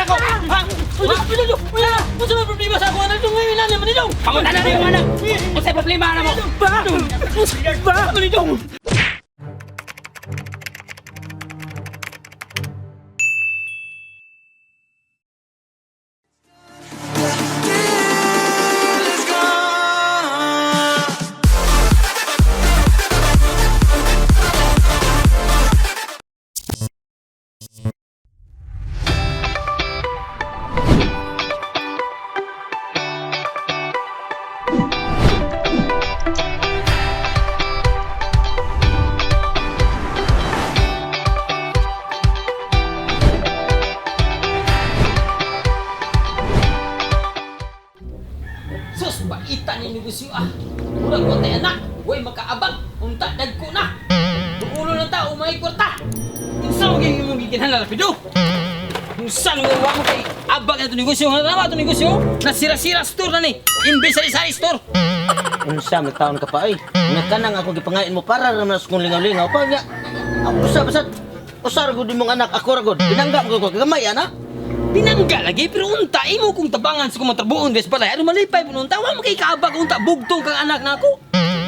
nako? Ha? Unsa may problema sa ako anak dong? Ngayon na naman dong. Pangutan na yung anak. Unsay problema na mo? Ba? Ba? Ano dong? Sus, baita ni negosyo ah. Murag ko tay anak, way makaabang, unta dagko na. Duulo na ta, umay kwarta. Unsa mo gyud imong gikinahanglan lapido? Unsa mo wa mo kay abag na to negosyo nga tama to negosyo? Nasira-sira store na ni. Imbes sari-sari store. Unsa may taon ka pa ay. Nga kanang ako gipangain mo para ra man sa kong lingaw-lingaw pa nya. Ako usa basad usar gud imong anak ako ra gud. Pinangga mo ko gamay ana. Pinangga lagi pero unta imo kong tabangan sa kumang trabuon des balay. Ano malipay po unta wa mo kay kaabag unta bugtong kang anak nako.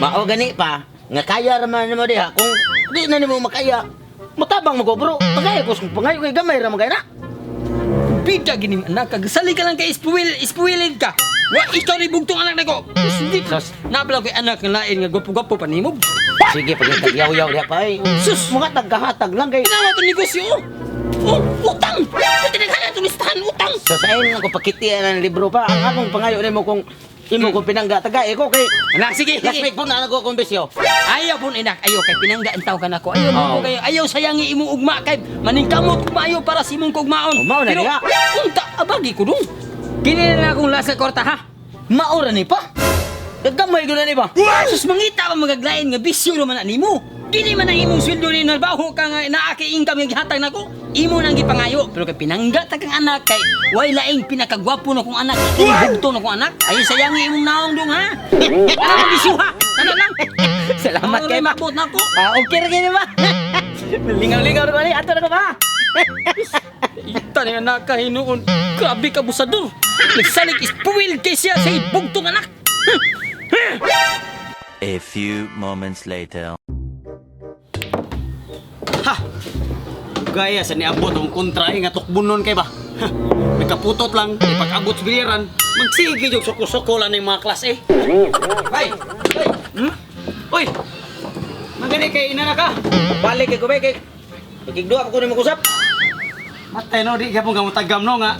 Mao gani pa nga kaya ra man nimo diha kung di na nimo makaya. Mutabang mo ko bro. Pagaya ko sa pangayo kay gamay ra man kay na. Bida gini anak kag sali ka lang kay ispuil ispuilid ka. Wa ikaw ni bugtong anak nako. Hindi Sus. nabla kay anak nga lain nga gwapo-gwapo pa nimo. Sige pag yaw-yaw diha pa ay. Sus! Mga tagkahatag lang kay. Ginawa to negosyo. Oh, utang. Tinaghanan to listahan utang. So sa inyo ako pakitian ang libro pa. Ang akong pangayo nimo kung imo kong pinangga tagay ko kay Anak, sige, last sige. week po na ako akong bisyo. Ayaw po inak, ayaw kay pinangga ang tao ka nako. Ayaw mo Oo. kayo, ayaw sayangi imong ugma kay maningkamot kung maayo para sa imong kugmaon. Oh, mao na Pero, diha. unta abagi ko dong. Kini na akong lasa kwarta ha. Maura ni pa. Gagamay ko na ni ba? Sus mangita pa magaglain nga bisyo naman na nimo. Dili man ang imong sweldo ni nalbaho ka nga naa kay income nga gihatag nako. Imo nang gipangayo pero kay pinangga ta kang anak kay way laing pinakagwapo na kong anak, ikaw bugto na kong anak. Ayo sayangi imong naong dong ha. Ano mo bisyo ha? Ano lang? Salamat kay ma. Mabot nako. Ah, okay ra kayo ba? Lingaw-lingaw ra bali ato na ko ba? Ita ni anak ka hinuon. Grabe ka busador. Nagsalig ispuwil kay siya sa ibugtong anak. A few moments later. Ha. Gaya sa niabot ang kontra eh, nga tukbunon kay ba. Ha, nagkaputot lang, ipag-abot sa bilyaran. Magsige jud suko-suko lang ng mga klase eh. Bay. Bay. Hmm? Uy. Magani kay ina na ka. Balik kay ko bay kay. Pagigduha ko nimo kusap. Matay no, di gyapon ka mutagam no nga.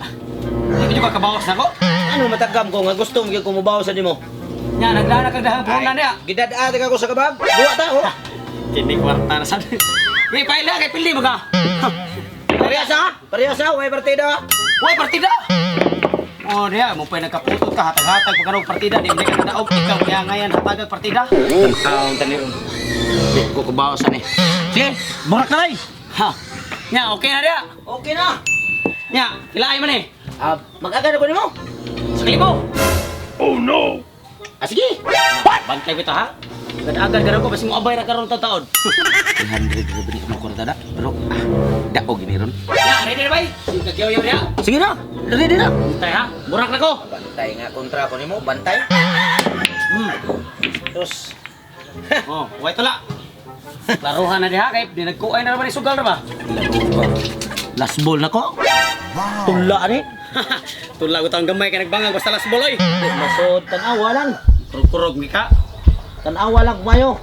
Di ko ka kabawas nako. Ano matagam ko nga gusto mo gyud ko mubaw sa nimo? Nya nagdana kag dahang puhunan niya. Gidad-a ka ko sa kabag. Duwa ta oh. Kini kwarta na sad. Uy, paila kay pili mo ka. Parehas ha? Parehas ha? Way partida. Uy, partida. Oh, diya mo pa nagkaputot ka hatag-hatag pag karong partida di mo ka daog ikaw kaya ngayan hatagag partida. Taon tani ron. Di ko kabaw sa ni. Sige, burak na lay. Ha. Nya, okay na diya. Okay na. Nya, kilaay man eh. Ah, mag-agad ako nimo. Sa kalibo. Ah, sige. Bantay ko ito ha. Agad-agad karon ko basi mo abay ra karon taon. 300 ra bini ko kwarta da. Pero ah, dao gini ron. Nya, ready na bay? Kagyaw-yaw diya. Sige na. Ready na. Bantay ha. Burak na ko. Bantay nga kontra ko nimo, bantay. Terus Oh, way tula. Laruhan na diha kay di nagkuay na ra ba ni sugal ra ba? Last ball na ko. Tula ni. Tula ko tang gamay kay nagbangag basta last ball oy. Di masod tan-awa lang. Kurog-kurog ni ka. Tan-awa lang kumayo.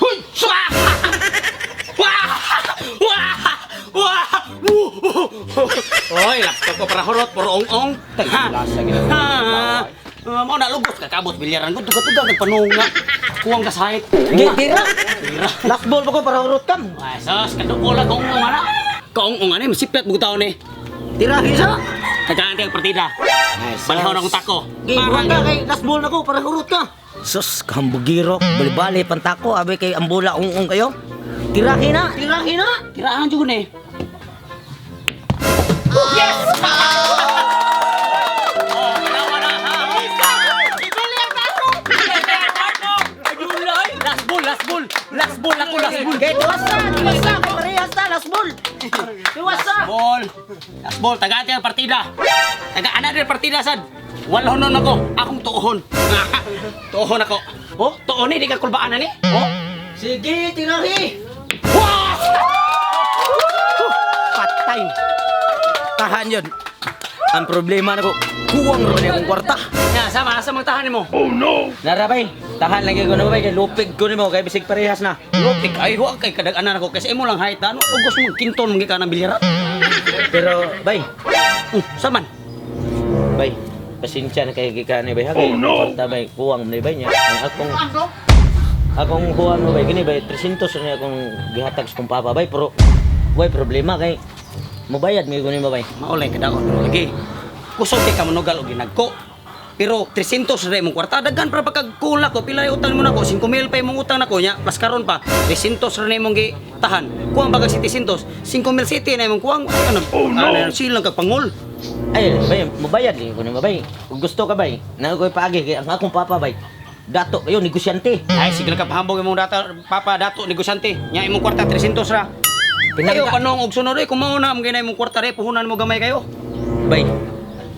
Huy! Swa! Wah! Wah! Wah! Oy, last ko para hurot, puro ong-ong. Lasa gina. Ha! Mao na lugos kakabot bilyaran ko tuga-tuga nagpanunga. Kuwang ka sa height. Gi, tira. Tira. Last ball pa ko para urot kam. Ay, sus, kaduol lang kaong-ong ana. Kaong-ong ana, masipyat mo taon eh. Tira gisa. Tagaan tayo partida. Balihon akong tako. Gi, buhat ka kay last ball na ko para urot ka. Sus, kambugiro, bali-bali pantako abe kay ambula ung-ung kayo. Tirahin na, tirahin na. Tirahan jud eh. Yes! Last ball, last ball. Last ball ako, last ball. Kay tuwasa, tuwasa. Parehas ta, last ball. Iwasa. Ball. Last ball, tagaan ang partida. Tagaan na partida sad. Walhonon ako, akong tuohon. Tuohon ako. Oh, tuon ni di ka kulbaan ani. Oh. Sige, tirahi. Wah! Patay. Tahan yun. Ang problema na ko, kuwang rin akong kwarta. Ya, sama asa mang tahan nimo. Nara bay, tahan lagi ko na bay, kay lupig ko nimo kay bisig parehas na. Lupik ay wa kay kadag-anan ako kasi imo lang hayt ano ugos mo kinton mo gikan ang bilyara. Pero bay, Saman. bay, pasensya na kay gikan ni bay ha. Oh no. Kwarta bay, kuwang ni bay niya. Ang akong akong kuwang mo bay kini bay 300 na akong gihatag sa kong papa bay, pero way problema kay mobayad mi ko nimo bay. Maulay kadaon mo lagi. Kusog kay ka manugal og ginagko. Pero 300 ra imong kwarta daghan para pagkagkula ko pila yung utang mo nako 5,000 pa imong utang nako nya plus karon pa 300 ra na imong gitahan. Kuwang baga 700 5,000 city na imong kuwang ay ano. Oh, no. Ano, silang kag pangol. Ay, bay, mobayad lagi ko nimo bay. Kung gusto ka bay, na ko'y paagi kay ang akong papa bay. Dato kayo negosyante. Ay sige lang ka pahambog imong data papa dato negosyante. Nya imong kwarta 300 ra. Kayo Pinangga. panong og sunod eh kung mao na mo imong kwarta re puhunan mo gamay kayo. Bay,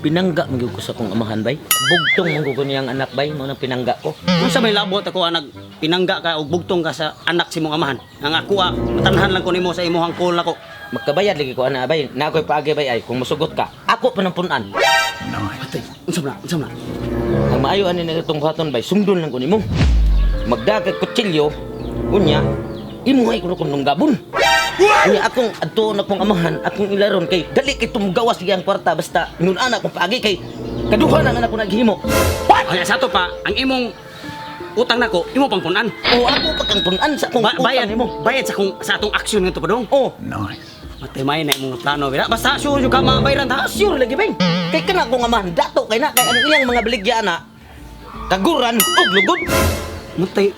pinangga man gyud ko sa akong amahan bay. Bugtong man gyud ko niyang anak bay, mao nang pinangga ko. Unsa may labot ako anak pinangga ka og bugtong ka sa anak si mong amahan. Ang ako ah, matanhan lang ko nimo sa imong call nako. Magkabayad lagi ko ana bay, na ako'y paagi bay ay kung musugot ka, ako pa ng punan. Patay. Unsa man na? Unsa man na? Ang maayo ani na itong buhaton bay, sundon lang ko nimo. Magdagag kutsilyo, unya, imuhay ko na kung nunggabon. Unya akong adto na kong amahan, akong ilaron kay dali kay tumugawas ang kwarta basta ingon ana kong paagi kay kaduha na nga na ko naghimo. Ay, sa ato pa, ang imong utang nako, imo pang punan. O ako pa kang punan sa akong Ba utang bayad nimo. bayad sa kung sa atong aksyon ngadto pa dong. Oh, Matay may na imong plano bira. Basta sure jud ka mabayran ta. sure lagi bay. Kay kana akong amahan dato kay na kay ang iyang mga baligya na kaguran ug lugod. Matay.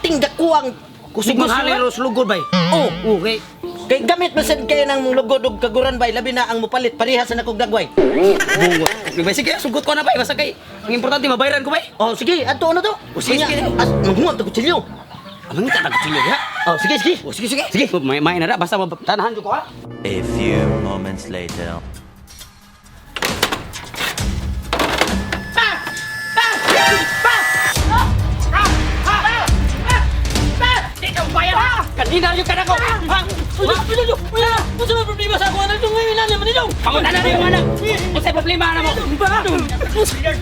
Tingga ko ang Kusog negosyo, ros lugod bay. Oh, Okay. kay gamit man sad kayo ng lugod ug kaguran bay labi na ang mopalit parehas sa nakog dagway. Bungot. Bay sige, sugot ko na bay basta kay ang importante mabayran ko bay. Oh, sige, adto na to. Oh, sige, Unya, sige. As manghuwag ta kutsilyo. Amang ta tag ya. Oh, sige, sige. Oh, sige sige. Sige. May may na ra basta tanahan jud ko ha. A few moments later. Di ka bayar ha. Kanina jud ka nako. Ha? Uy, unsa may problema sa ako anak dong? Ngayon na naman dong. Pangutan na yung anak. Unsay problema na mo? Ba?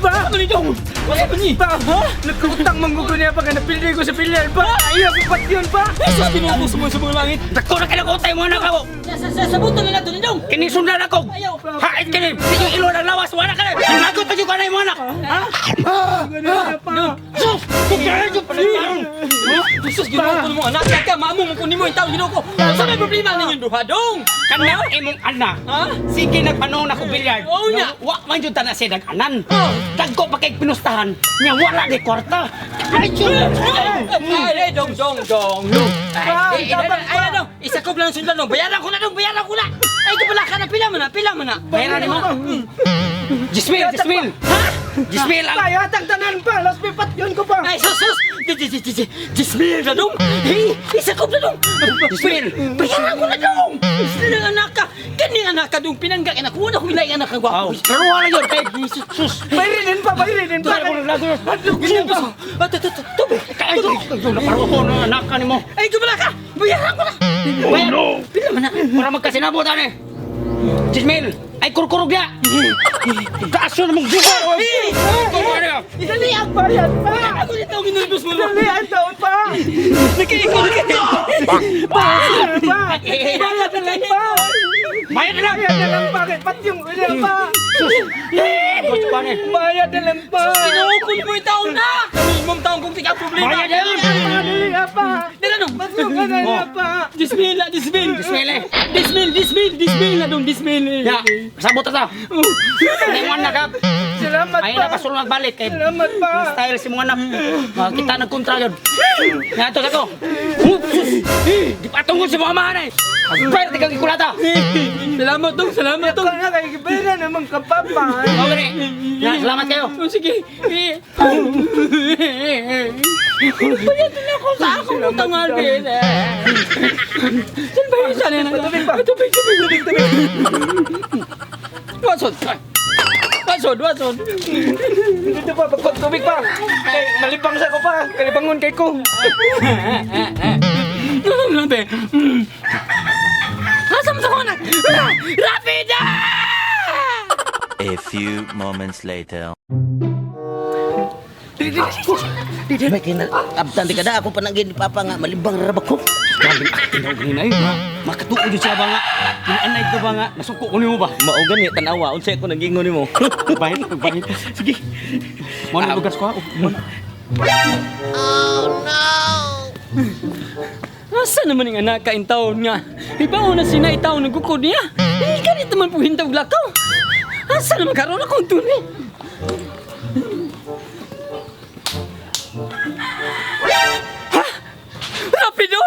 Ba? Manidong. Wala pa ni. Pa, ha? Nagkutang manggugo niya pa ka napildi ko sa pilyar pa. Ay, ako pat yun pa. Jesus, Ginoo ko sa mga langit. Dako na kay utay mo anak ako. Sa sabutan na nato nidong. Kini sundan ako. Ayaw. Hait kini. Di yung ilo ng lawas wala ka na. Nagot pa jud ka na imong anak. Ha? Ganun pa. Sus! Kaya jud pa Jesus, Ginoo ko mo anak ka, maamo mo kunin mo yung tao Ginoo ko. Unsa may problema ninyo duha dong? Kana imong anak. Ha? Sige nagpanong na ko bilyard. Oo nga. Wa man jud ta na siya nag-anan. Oh. Dagko pa kay pinustahan. Nya wala di kwarta. Ay jud. Ay, ay, dong, dong, dong. Ay, ay, ay, ay, dong. Isakob lang sundan dong. Bayaran ko na dong, bayaran ko na. Ay, ito pala ka na, pila mo na, pila mo na. Bayaran nimo. Jismil, Jismil. Ha? Jismil ang Pa, yatang tanan pa. Las may pat yun ko pa. Ay, sus, sus. Jismil na dong. Hey, isakob na dong. Jismil. Bayaran ko na dong. Jismil ang anak ka. Kani anak ka dong, pinangga ka na. Kuha na kong ilay anak ka, Aw, gwapo. pero wala jud kay sus. Bayrinin pa, bayrinin pa. Tubig. Kay naparo ko na anak ka nimo. Ay, ito pala ka. Bayaran ko na. Oh no. Pila man na. Para magkasinabot ani. Jismil, ay kurkurog ya. Kaso na mong dugo. Dali ang Bayad pa. Ako nito ang inulbos mo. Dali ang taon pa. Nagkaikot ka. Pa. Bayad na lang pa. Bayad na lang. Bayad na lang pa. Kay pat yung uli pa. Gusto pa ni. Bayad na lang pa. Kinuukol mo yung taon na. Kami mong taon kong tika problema. Bayad na yun. Dali pa. Dali nung. Yung ka na pa. Dismil na, dismil. Dismil eh. Dismil, dismil, dismil na dong, dismil. Ya, sabot ta. Ano yung anak ha? Salamat Ay pa. na kasulong nagbalik kay Salamat pa. style si mga anak. Kita nagkontra yun. Nga ito ko. Di patungkol si mga amahan eh. Magbayad kang gikulata. Salamat dong, salamat dong. Ikaw na kay gibera naman ka papa. Mao gani. Na, salamat kayo. Oh, sige. Bayad na ako sa akong utang, Alvin. Saan ba yun? Saan yan? Tubig pa. Tubig, tubig, tubig, tubig. Wasod. Wasod, wasod. Dito pa, pagkot tubig pa. Kay malibang sa ko pa. Kalibangon kay ko. Grabe. Asa mo sa ko anak? Rapida! A few moments later. May kay abtan di ka da ako panangin ni papa nga malibang ra ba ko. Grabe acting daw ganina eh. Makatuo jud siya ba nga. Ginaanay ko ba nga nasuko ko nimo ba? Mao gani tan-awa unsay ko nagingon nimo. Bahin, bahin. Sige. Mo na lugas ko ha. Mo na. Asa naman yung anak ka taon nga? Ibaw na sina itaon ng gukod niya. Eh, ganito man po hintaw lakaw. Asa naman karoon akong tuni? Ha? Rapido?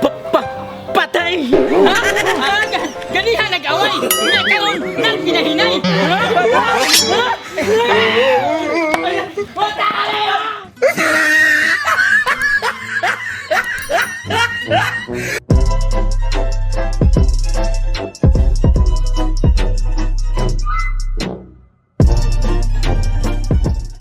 Pa, pa, patay. Ha? Ah, ganiha nag-away. Nga karon nagpinahinay. Ha? Ha?